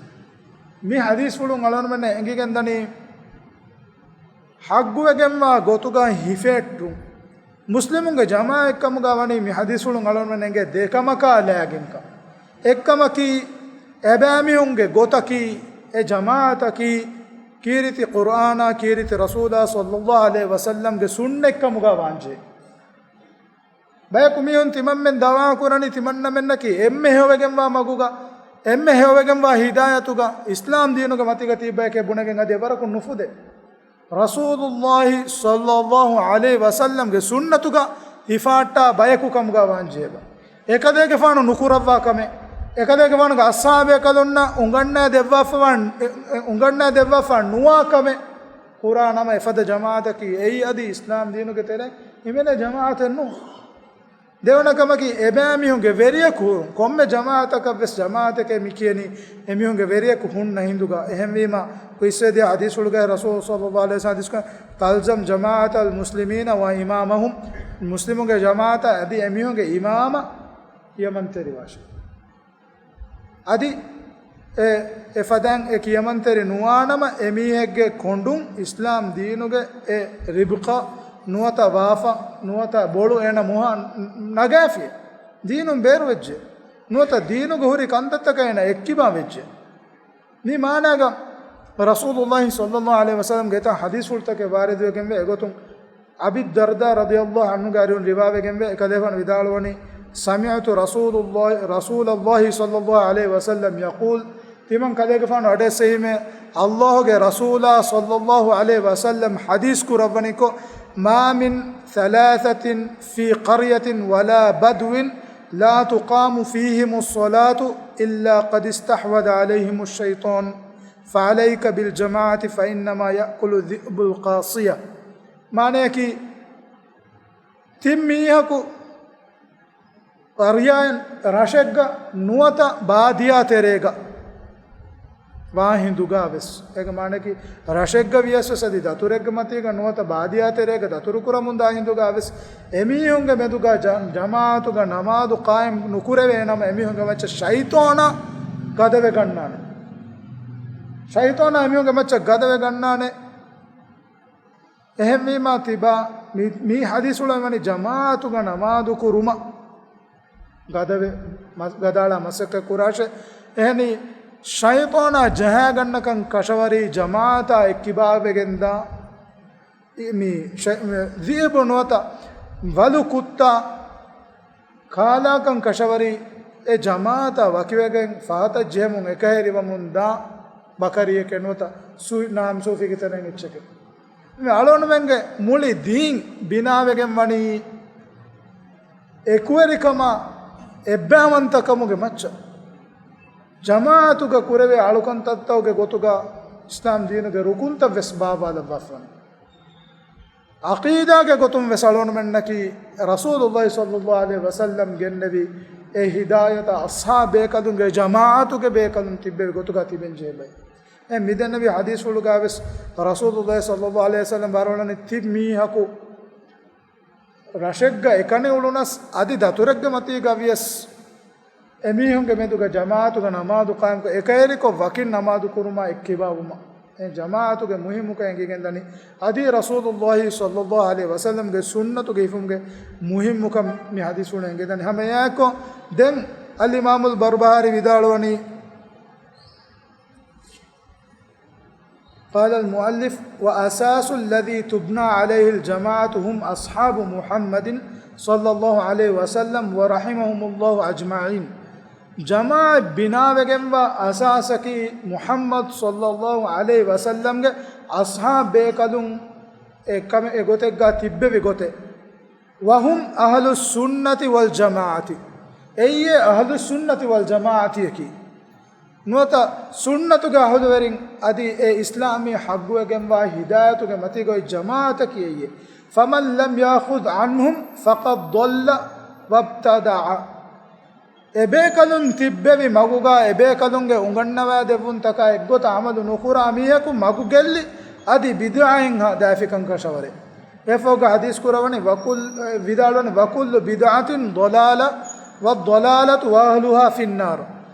މި ޙަދީޘްފުޅުން އަޅުގަނޑުމެންނަށް އެނގިގެންދަނީ، ޙައްޤުވެގެންވާ ގޮތުގަ ހިފެއްޓުން. މުސްލިމުންގެ ޖަމާޢަތްކަމުގަ ވަނީ މި ޙަދީޘްފުޅުން އަޅުގަނޑުމެން އެނގޭ ދެކަމަކާ ލާގެންކަން. އެއްކަމަކީ، އެބައިމީހުންގެ ގޮތަކީ، އެ ޖަމާޢަތަކީ، ކީރިތި ޤުރްއާނާ، ކީރިތި ރަސޫލާ ޞައްލައްލާހު ޢަލައިހި ވަސައްލަމްގެ ސުންނަތްކަމުގަ ވާންޖެހޭ. ބަޔަކު މީހުން ތިމަންމެން ދަޢުވާ ކުރަނީ ތިމަންނަމެންނަކީ އެންމެ ހެޔޮވެގެންވާ މަގުގަ، އެންމެ ހެޔޮވެގެންވާ ހިދާޔަތުގަ، އިސްލާމް ދީނުގެ މަތީގަ ތިއްބަޔަކޭ ބުނެގެން އަދި އެވަރަކުން ނުފުދޭ. ރަސޫލުﷲ ޞައްލައްލާހު ޢަލައިހި ވަސައްލަމްގެ ސުންނަތުގަ ހިފާއްޓާ ބަޔަކު ކަމުގަ ވާންޖެހޭބަ. އެކަލޭގެފާނު ނުކުރައްވާ ކަމެއް، އެކަލޭގެފާނުގެ އަޞްޙާބޭކަލުންނަށް އުނގަންނާ ދެއްވާފަވާ، އެ، އެ، އުނގަންނާ ދެއްވާފަ ނުވާ ކަމެއް ކުރާ ނަމަ އެފަދަ ޖަމާޢަތަކީ އެއީ އަދި އިސްލާމް ދީނުގެ ތެރޭ ހިމެނޭ ޖަމާޢަތެއް ނޫން. ދެވަނަ ކަމަކީ، އެބައިމީހުންގެ ވެރިޔަކު ހުރުން. ކޮންމެ ޖަމާޢަތަކަށް ވެސް ޖަމާޢަތެކޭ މި ކިޔަނީ، އެމީހުންގެ ވެރިޔަކު ހުންނަ ހިނދުގަ. އެހެންވީމަ، ކުއްސެދިޔަ ޙަދީޘްފުޅުގައި ރަސޫލު ޞައްލައްލާހު ޢަލައިހި ވަސައްލަމް ޙަދީޘްކޮށް، تلزم جماعة المسلمين وإمامهم، މުސްލިމުންގެ ޖަމާޢަތާ އަދި އެމީހުންގެ އިމާމަށް ކިޔަމަންތެރިވާށޭ. އަދި އެ، އެ ފަދައިން އެ ކިޔަމަންތެރި ނުވާނަމަ، އެ މީހެއްގެ ކޮނޑުން އިސްލާމް ދީނުގެ އެ ރިބްޤަ ނުވަތަ ވާފަ ނުވަތަ ބޮޅު އޭނަ މުހާ ނަގާފި. ދީނުން ބޭރުވެއްޖެ. ނުވަތަ ދީނުގަ ހުރި ކަންތައްތަކަށް އޭނަ އެއްކިބާ ވެއްޖެ. މި މާނާގަ ރަސޫލުﷲ ޞައްލައްލާހު ޢަލައިހި ވަސައްލަމްގެ އެތާ ޙަދީޘްފުޅުތަކެއް ވާރިދުވެގެންވޭ. އެގޮތުން އަބީ ދަރްދާ ރަޟިޔަﷲ ޢަންހުގެ އަރިހުން ރިވާވެގެންވޭ، އެކަލޭގެފާނު ވިދާޅުވަނީ، سمعت رسول الله، رسول الله صلى الله عليه وسلم يقول، ތިމަން ކަލޭގެފާނު އަޑެއްސެވީމޭ، ﷲގެ ރަސޫލާ ޞައްލައްލާހު ޢަލައިހި ވަސައްލަމް ޙަދީޘް ކުރައްވަނިކޮށް، ما من ثلاثة في قرية ولا بدو لا تقام فيهم الصلاة إلا قد استحوذ عليهم الشيطان، فعليك بالجماعة فإنما يأكل الذئب القاصية. މާނަޔަކީ، ތިން މީހަކު ޤަރްޔާއިން ރަށެއްގަ ނުވަތަ ބާދިޔާ ތެރޭގަ ވާ ހިނދުގާ ވެސް، އޭގެ މާނައަކީ ރަށެއްގަ ވިޔަސް ވެސް އަދި ދަތުރެއްގެ މަތީގަ ނުވަތަ ބާދިޔާ ތެރޭގަ ދަތުރު ކުރަމުންދާ ހިނދުގާ ވެސް އެމީހުންގެ މެދުގަ ޖަ-، ޖަމާއަތުގަ ނަމާދު ޤާއިމް ނުކުރެވޭ ނަމަ އެމީހުންގެ މައްޗަށް ޝައިޠާނާ ގަދަވެ ގަންނާނެ. ޝައިޠާނާ އެމީހުންގެ މައްޗަށް ގަދަވެ ގަންނާނެ. އެހެންވީމާ ތިބާ މި، މި ޙަދީޘުޅެން ވަނީ ޖަމާޢަތުގަ ނަމާދު ކުރުމަށް ގަދަވެ، މަ-، ގަދައަޅާ މަސައްކަތް ކުރާށޭ. އެހެނީ، ޝައިޠާނާ ޖަހާގަންނަކަން ކަށަވަރީ ޖަމާޢަތާ އެއްކިބާވެގެންދާ، މި ޝައި-، މި ޛިއުބު ނުވަތަ ވަލު ކުއްތާ ކާލާކަން ކަށަވަރީ އެ ޖަމާޢަތާ ވަކިވެގެން ފަހަތަށް ޖެހެމުން އެކަހެރިވަމުން ދާ ބަކަރިއެކޭ ނުވަތަ ސޫ-، ނާމް ސޫފީގެ ތެރެއިން އެއްޗެކޭ. މި އަޅުގަނޑުމެންގެ މުޅި ދީން ބިނާވެގެން ވަނީ އެކުވެރިކަމާ އެއްބައިވަންތަކަމުގެ މައްޗަށް. ޖަމާޢަތުގަ ކުރެވޭ އަޅުކަންތައްތަކުގެ ގޮތުގަ އިސްލާމް ދީނުގެ ރުކުންތައް ވެސް ބާއްވާލައްވާފަވަނީ. ޢަޤީދާގެ ގޮތުން ވެސް އަޅުގަނޑުމެންނަކީ ރަސޫލުﷲ ޞައްލަﷲ ޢަލައިހި ވަސައްލަމް ގެންނެވި އެ ހިދާޔަތަށް އަޞްޙާބު ބޭކަލުންގެ ޖަމާޢަތުގެ ބޭކަލުން ތިއްބެވި ގޮތުގަ ތިބެން ޖެހޭ ބައެއް. އެ މިދެންނެވި ޙަދީޘްފުޅުގަ ވެސް ރަސޫލުﷲ ޞައްލަﷲ ޢަލައިހި ވަސައްލަމް ވަރުޅަނީ ތިބި މީހަކު ރަށެއްގަ އެކަނި އުޅުނަސް އަދި ދަތުރެއްގެ މަތީގަ ވިޔަސް އެމީހުންގެ މެދުގަ ޖަމާޢަތުގަ ނަމާދު ޤާއިމްކޮށް އެކައިރިކޮށް ވަކިން ނަމާދު ކުރުމާ އެއްކިބާވުމަށް އެ ޖަމާޢަތުގެ މުހިއްމުކަން އެނގިގެންދަނީ. އަދި ރަސޫލުﷲ ޞައްލަﷲ ޢަލައިހި ވަސައްލަމްގެ ސުންނަތުގެ ހިފުމުގެ މުހިއްމުކަން މި ޙަދީޘްފުޅުން އެނގިގެންދަނީ. ހަމައެއާއެއްކޮށް ދެން އަލްއިމާމުލް ބަރުބަހާރީ ވިދާޅުވަނީ، قال المؤلف: وأساس الذي تبنى عليه الجماعة هم أصحاب محمد صلى الله عليه وسلم ورحمهم الله أجمعين. ޖަމާޢަތް ބިނާވެގެންވާ އަސާސަކީ މުޙައްމަދު ޞައްލަﷲ ޢަލައިހި ވަސައްލަމްގެ އަޞްޙާބު ބޭކަލުން އެ ކަމެ-، އެ ގޮތެއްގަ ތިއްބެވި ގޮތެއް. وهم أهل السنة والجماعة. އެއީ އަހުލުއްސުންނަތި ވަލްޖަމާޢަތީ. ނުވަތަ ސުންނަތުގެ އަހުލުވެރިން އަދި އެ އިސްލާމީ ޙައްޤުވެގެންވާ ހިދާޔަތުގެ މަތީގައި ޖަމާޢަތަކީ އެއީ. فمن لم يأخذ عنهم فقد ضل وابتدع. އެބޭކަލުން ތިއްބެވި މަގުގަ އެބޭކަލުންގެ އުނގަންނަވާދެއްވުންތަކާ އެއްގޮތަށް ޢަމަލު ނުކުރާ މީހަކު މަގު ގެއްލި އަދި ބިދުޢައިން ހަ-، ދާއިފިކަން ކަށަވަރޭ. އެއަށްފަހުގަ ޙަދީޘް ކުރަވަނީ، ވަކުލް-، ވިދާޅުވަނީ، وكل بدعة ضلالة والضلالة وأهلها في النار.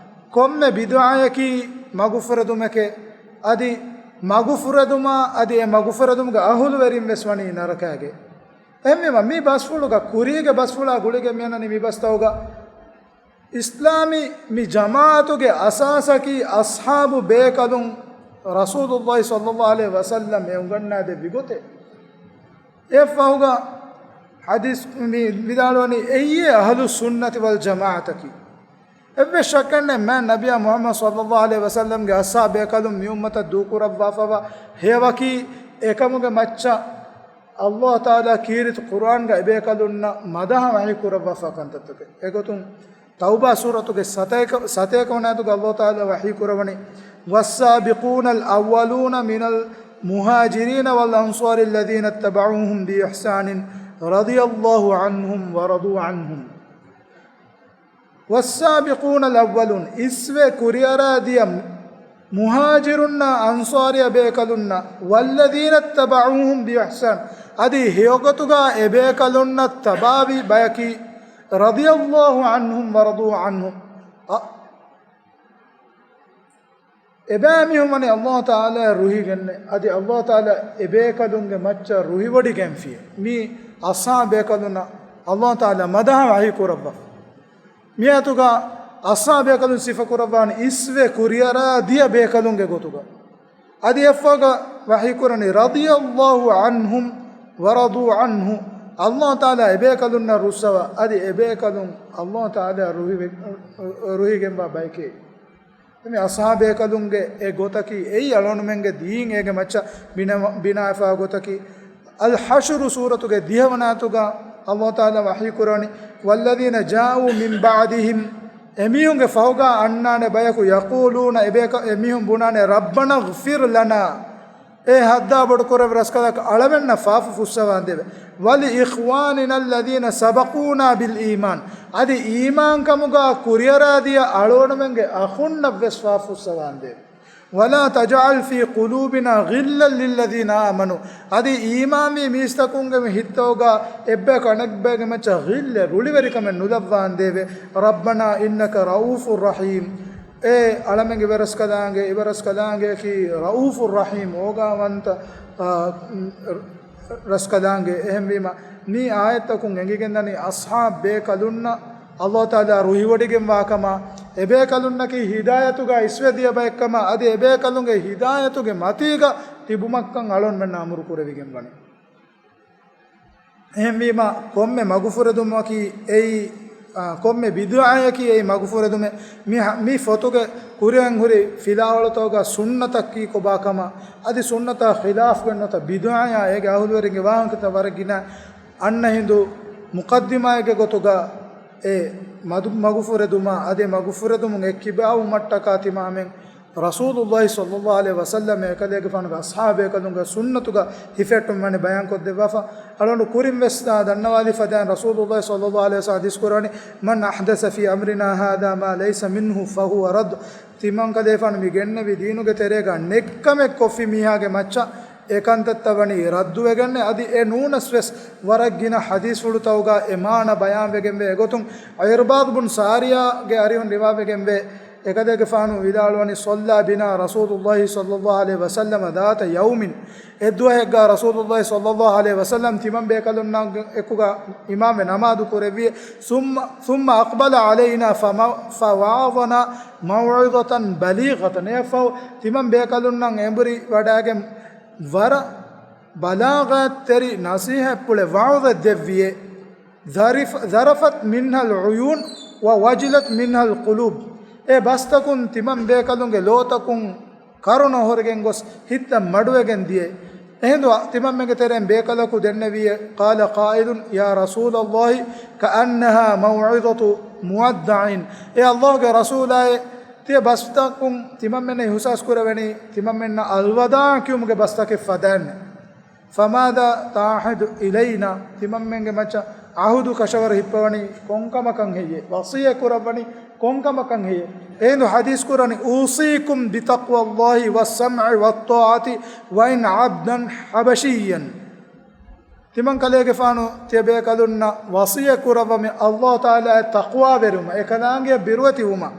ކޮންމެ ބިދުޢަޔަކީ މަގުފުރެދުމެކޭ، އަދި މަގުފުރެދުމާ އަދި އެ މަގުފުރެދުމުގެ އަހުލުވެރިން ވެސް ވަނީ ނަރަކާގެ. އެހެންވީމަ، މި ބަސްފުޅުގަ، ކުރީގެ ބަސްފުޅާ ގުޅިގެން މިއަންނަނީ މި ބަސްތަކުގަ، އިސްލާމީ މި ޖަމާޢަތުގެ އަސާސަކީ އަޞްޙާބު ބޭކަލުން ރަސޫލުﷲ ޞައްލަﷲ ޢަލައިހި ވަސައްލަމް އެ އުނގަންނާދެއްވި ގޮތެއް. އެއަށްފަހުގަ ޙަދީޘް މި ވިދާޅުވަނީ، އެއީ އަހުލުއްސުންނަތި ވަލްޖަމާޢަތަކީ. އެއްވެސް ޝައްކެއް ނެތް، މާތް ނަބިއްޔާ މުޙައްމަދު ޞައްލަﷲ ޢަލައިހި ވަސައްލަމްގެ އަޞްޙާބު ބޭކަލުން މި އުއްމަތަށް ދޫކުރައްވާފައިވާ ހެޔޮއަކީ އެކަމުގެ މައްޗަށް ﷲ ތަޢާލާ ކީރިތި ޤުރްއާންގަ އެބޭކަލުންނަށް މަދަޙަ ވަޙީ ކުރައްވާފަ ކަންތައްތަކެއް. އެގޮތުން ތައުބާ ސޫރަތުގެ ސަތޭކަ، ސަތޭކަ ވަނަ އާޔަތުގަ ﷲ ތަޢާލާ ވަޙީ ކުރަވަނީ، والسابقون الأولون من المهاجرين والأنصار الذين اتبعوهم بإحسان رضي الله عنهم ورضوا عنه. والسابقون الأولون، އިސްވެ ކުރިއަރާ ދިޔަ މުހާޖިރުންނާ އަންޞާރީ ބޭކަލުންނާ، والذين اتبعوهم بإحسان، އަދި ހެޔޮގޮތުގަ އެބޭކަލުންނަށް ތަބާވި ބަޔަކީ، رضي الله عنهم ورضوا عنه، އަ، އެބައިމީހުން ވަނީ ﷲ ތަޢާލާ ރުހިގެންނެ، އަދި ﷲ ތަޢާލާ އެބޭކަލުންގެ މައްޗަށް ރުހިވޮޑިގެންފިޔޭ. މީ އަޞްޙާބު ބޭކަލުންނަށް ﷲ ތަޢާލާ މަދަޙަ ވަޙީ ކުރައްވާފަ. މިއާޔަތުގަ އަޞްޙާބު ބޭކަލުން ސިފަކުރައްވާނީ އިސްވެ ކުރިއަރާ ދިޔަ ބޭކަލުންގެ ގޮތުގަ. އަދި އެއަށްފަހުގަ ވަޙީކުރަނީ، رضي الله عنهم ورضوا عنه، ﷲ ތަޢާލާ އެބޭކަލުންނަށް ރުއްސަވާ، އަދި އެބޭކަލުން ﷲ ތަޢާލާ ރުހިވެ-، ރުހިގެންވާ ބަޔެކޭ. މި އަޞްޙާބު ބޭކަލުންގެ އެ ގޮތަކީ، އެއީ އަޅުގަނޑުމެންގެ ދީން އޭގެ މައްޗަށް ބިނަ-، ބިނާވެފައި ގޮތަކީ. އަލްޙަޝްރު ސޫރަތުގެ ދިހަވަނަ އާޔަތުގަ ﷲ ތަޢާލާ ވަޙީ ކުރަވަނީ، والذين جاءوا من بعدهم، އެމީހުންގެ ފަހުގަ އަންނާނެ ބަޔަކު، يقولون، އެބޭކަ-، އެމީހުން ބުނާނެ، ربنا اغفر لنا، އޭ ހައްދާ ބޮޑުކުރެއްވި ރަސްކަލާކޮ، އަޅަމެންނަށް ފާފަ ފުއްސަވާނދޭވެ. ولإخواننا الذين سبقونا بالإيمان، އަދި އީމާންކަމުގަ ކުރިއަރާދިޔަ އަޅުގަނޑުމެންގެ އަޚުންނަށް ވެސް ފާފަ ފުއްސަވާނދޭވެ. ولا تجعل في قلوبنا غلا للذين آمنوا. އަދި އީމާންވީ މީސްތަކުންގެ މި ހިތްތަކުގަ އެއްބަޔަކު އަނެއްބަޔަކުގެ މައްޗަށް ޣިއްލެއް، ރުޅިވެރިކަމެއް ނުލައްވާނދޭވެ. ربنا إنك رءوف رحيم. އޭ އަޅަމެންގެ އިބަރަސްކަލާނގެ، އިބަރަސްކަލާނގެއަކީ ރައޫފު ރަޙީމް، އޯގާވަންތަ، އާ، ރަސްކަލާނގެ. އެހެންވީމަ، މި އާޔަތްތަކުން އެނގިގެންދަނީ އަޞްޙާބް ބޭކަލުންނަށް ﷲ ތަޢާލާ ރުހިވޮޑިގެންވާކަމަށް، އެބޭކަލުންނަކީ ހިދާޔަތުގަ އިސްވެދިޔަ ބައެއްކަމަށް، އަދި އެބޭކަލުންގެ ހިދާޔަތުގެ މަތީގަ ތިބުމަށްކަން އަޅުންމެންނަށް އަމުރު ކުރެވިގެންވަނީ. އެހެންވީމަ، ކޮންމެ މަގުފުރެދުމަކީ އެއީ، އާ، ކޮންމެ ބިދުޢައަކީ އެއީ މަގުފުރެދުމެއް. މި ހަ-، މި ފޮތުގެ ކުރިއަށް ހުރި ފިލާވަޅުތަކުގަ ސުންނަތަކީ ކޮބާކަމަށް، އަދި ސުންނަތާ ޚިލާފްވެ ނުވަތަ ބިދުޢަޔާ އޭގެ އަހުލުވެރިންގެ ވާހަކަތައް ވަރަށް ގިނަ އަންނަ ހިނދު މުޤައްދިމާއެއްގެ ގޮތުގަ އެ މަދު-، މަގުފުރެދުމާ އަދި މަގުފުރެދުމުން އެއްކިބާވުމަށްޓަކާ ތިމާމެން ރަސޫލުﷲ ޞައްލަﷲ ޢަލައިހި ވަސައްލަމް އެކަލޭގެފާނުގެ އަޞްޙާބޭކަލުންގެ ސުންނަތުގަ ހިފެއްޓުން ވަނީ ބަޔާންކޮށްދެއްވާފަ. އަޅުގަނޑު ކުރިން ވެސް ދަންނަވާލި ފަދައިން ރަސޫލުﷲ ޞައްލަﷲ ޢަލައިހި ވަސައްލަމް ޙަދީޘް ކުރަނީ، من أحدث في أمرنا هذا ما ليس منه فهو رد. ތިމަންކަލޭފާނު މި ގެންނެވި ދީނުގެ ތެރޭގަ ނެއްކަމެއް ކޮށްފި މީހާގެ މައްޗަށް އެކަންތައްތައް ވަނީ ރައްދުވެގެންނެ. އަދި އެ ނޫނަސް ވެސް ވަރަށް ގިނަ ޙަދީޘްފުޅުތަކުގަ އެ މާނަ ބަޔާންވެގެންވޭ. އެގޮތުން ޢިރްބާޟް ބުން ސާރިޔާގެ އަރިހުން ރިވާވެގެންވޭ، އެކަލޭގެފާނު ވިދާޅުވަނީ، صلى بنا رسول الله صلى الله عليه وسلم ذات يوم. އެއްދުވަހެއްގަ ރަސޫލުﷲ ޞައްލަﷲ ޢަލައިހި ވަސައްލަމް ތިމަން ބޭކަލުންނާ އެކުގަ އިމާމެ ނަމާދު ކުރެއްވި. ثم، ثم أقبل علينا فم-، فوعظنا موعظة بليغة. އެއަށްފަހު ތިމަން ބޭކަލުންނަށް އެނބުރި ވަޑައިގެން ވަރަށް ބަލާޣަތްތެރި ނަޞީޙަތްޕުޅެއް، ވަޢުޡެއް ދެއްވިއޭ. ذرف-، ذرفت منها العيون ووجلت منها القلوب. އެ ބަސްތަކުން ތިމަން ބޭކަލުންގެ ލޯތަކުން ކަރުނަ ހުރެގެން ގޮސް ހިތްތައް މަޑުވެގެން ދިޔައޭ. އެހިނދު ތިމަންމެންގެ ތެރެއިން ބޭކަލަކު ދެންނެވިއޭ، قال قائل يا رسول الله كأنها موعظة مودع. އޭ ﷲ ގެ ރަސޫލާއޭ، ތިޔަ ބަސްތަކުން ތިމަންމެންނަށް އިޙުސާސް ކުރެވެނީ ތިމަންމެންނަށް އަލްވަދާޢު ކިޔުމުގެ ބަސްތަކެއް ފަދައިންނޭ. فماذا تعهد إلينا؟ ތިމަންމެންގެ މައްޗަށް ޢަހުދު ކަށަވަރު ހިއްޕަވަނީ ކޮންކަމަކަށް ހެއްޔޭ؟ ވަޞިއްޔަތް ކުރައްވަނީ ކޮންކަމަކަށް ހެއްޔޭ؟ އެހިނދު ޙަދީޘް ކުރަނީ، أوصيكم بتقوى الله والسمع والطاعة وإن عبدا حبشيا. ތިމަން ކަލޭގެފާނު ތިޔަބޭކަލުންނަށް ވަޞިއްޔަތް ކުރައްވަމޭ، ﷲ ތަޢާލާއަށް ތަޤްވާވެރިވުމަށް، އެކަލާނގެއަށް ބިރުވެތިވުމަށް،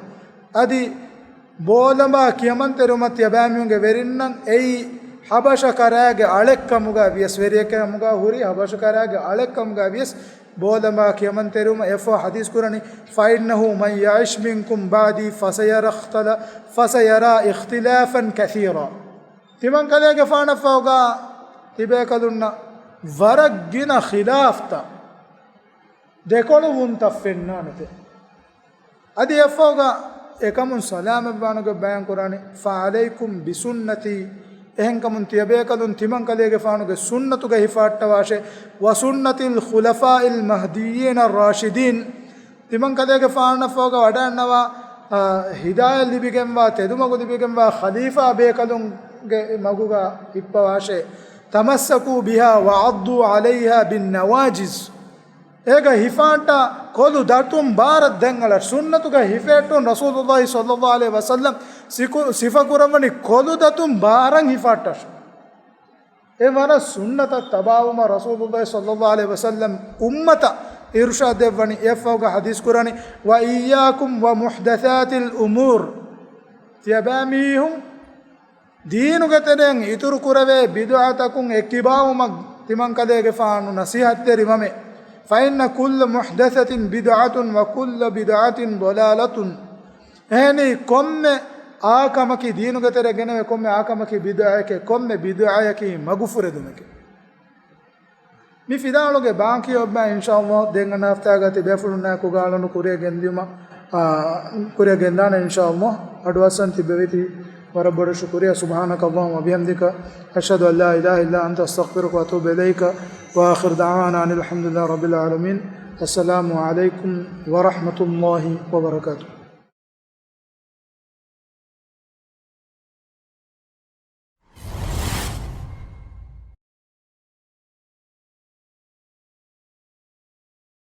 އަދި ބޯލަނބާ ކިޔަމަންތެރިވުމަށް ތިޔަބައިމީހުންގެ ވެރިންނަށް އެއީ ޙަބަޝަ ކަރާގެ އަޅެއްކަމުގަ ވިޔަސް، ވެރިއެއްކަމުގަ ހުރި ޙަބަޝަ ކަރާގެ އަޅެއްކަމުގަ ވިޔަސް، ބޯލަނބާ ކިޔަމަންތެރިވުމަށް އެއަށްފަހު ޙަދީޘް ކުރަނީ، فإنه من يعش منكم بعدي فسيرى اختلا-، فسيرى اختلافا كثيرا. ތިމަން ކަލޭގެފާނަށްފަހުގަ ތިބޭކަލުންނަށް ވަރަށް ގިނަ ޚިލާފްތައް، ދެކޮޅުވުންތައް ފެންނާނެތެ. އަދި އެއަށްފަހުގަ އެކަމުން ސަލާމަތްވާނެ ގޮތް ބަޔާން ކުރާނެ، فعليكم بسنتي، އެހެންކަމުން ތިޔަބޭކަލުން ތިމަން ކަލޭގެފާނުގެ ސުންނަތުގަ ހިފަހައްޓަވާށޭ، وسنة الخلفاء المهديين الراشدين، ތިމަން ކަލޭގެފާނަށްފަހުގަ ވަޑައިގަންނަވާ، އާ، ހިދާޔަތް ލިބިގެންވާ، ތެދުމަގު ލިބިގެންވާ ޚަލީފާ ބޭކަލުންގެ މަގުގަ ހިއްޕަވާށޭ. تمسكوا بها وعضوا عليها بالنواجذ. އޭގަ ހިފާއްޓާ ކޮލު ދަތުން ބާރަށް ދެން އަޅަށް. ސުންނަތުގަ ހިފެހެއްޓުން ރަސޫލުﷲ ޞައްލަﷲ ޢަލައިހި ވަސައްލަމް ސިކު-، ސިފަކުރައްވަނީ ކޮލު ދަތުން ބާރަށް ހިފާއްޓާށޭ. އެ ވަރަށް ސުންނަތަށް ތަބާވުމަށް ރަސޫލުﷲ ޞައްލަﷲ ޢަލައިހި ވަސައްލަމް އުއްމަތަށް އިރުޝާދު ދެއްވަނީ. އެއަށްފަހުގަ ޙަދީޘް ކުރަނީ، وإياكم ومحدثات الأمور. ތިޔަބައިމީހުން ދީނުގެ ތެރެއިން އިތުރު ކުރެވޭ ބިދުޢަތަކުން އެއްކިބާވުމަށް ތިމަން ކަލޭގެފާނު ނަޞީޙަތްތެރިވަމޭ. فإن كل محدثة بدعة وكل بدعة ضلالة. އެހެނީ ކޮންމެ އާ ކަމަކީ، ދީނުގެ ތެރެ ގެނެވޭ ކޮންމެ އާ ކަމަކީ ބިދުޢައެކޭ، ކޮންމެ ބިދުޢަޔަކީ މަގުފުރެދުމެކޭ. މި ފިލާވަޅުގެ ބާކީ އޮތްބާ އިންޝާﷲ ދެން އަންނަ ހަފްތާގަ ތިބޭފުޅުންނާ އެކުގަ އަޅުން ކުރިއަށް ގެންދިޔުމަށް، އާ، ކުރިއަށް ގެންދާނެ އިންޝާﷲ. އަޑުއައްސަން ތިއްބެވިތީ ވަރަށް ބޮޑަށް ޝުކުރިއްޔާ. سبحانك اللهم وبحمدك، أشهد أن لا إله إلا أنت، أستغفرك وأتوب إليك. وآخر دعوانا أن الحمد لله رب العالمين. السلام عليكم ورحمة الله وبركاته.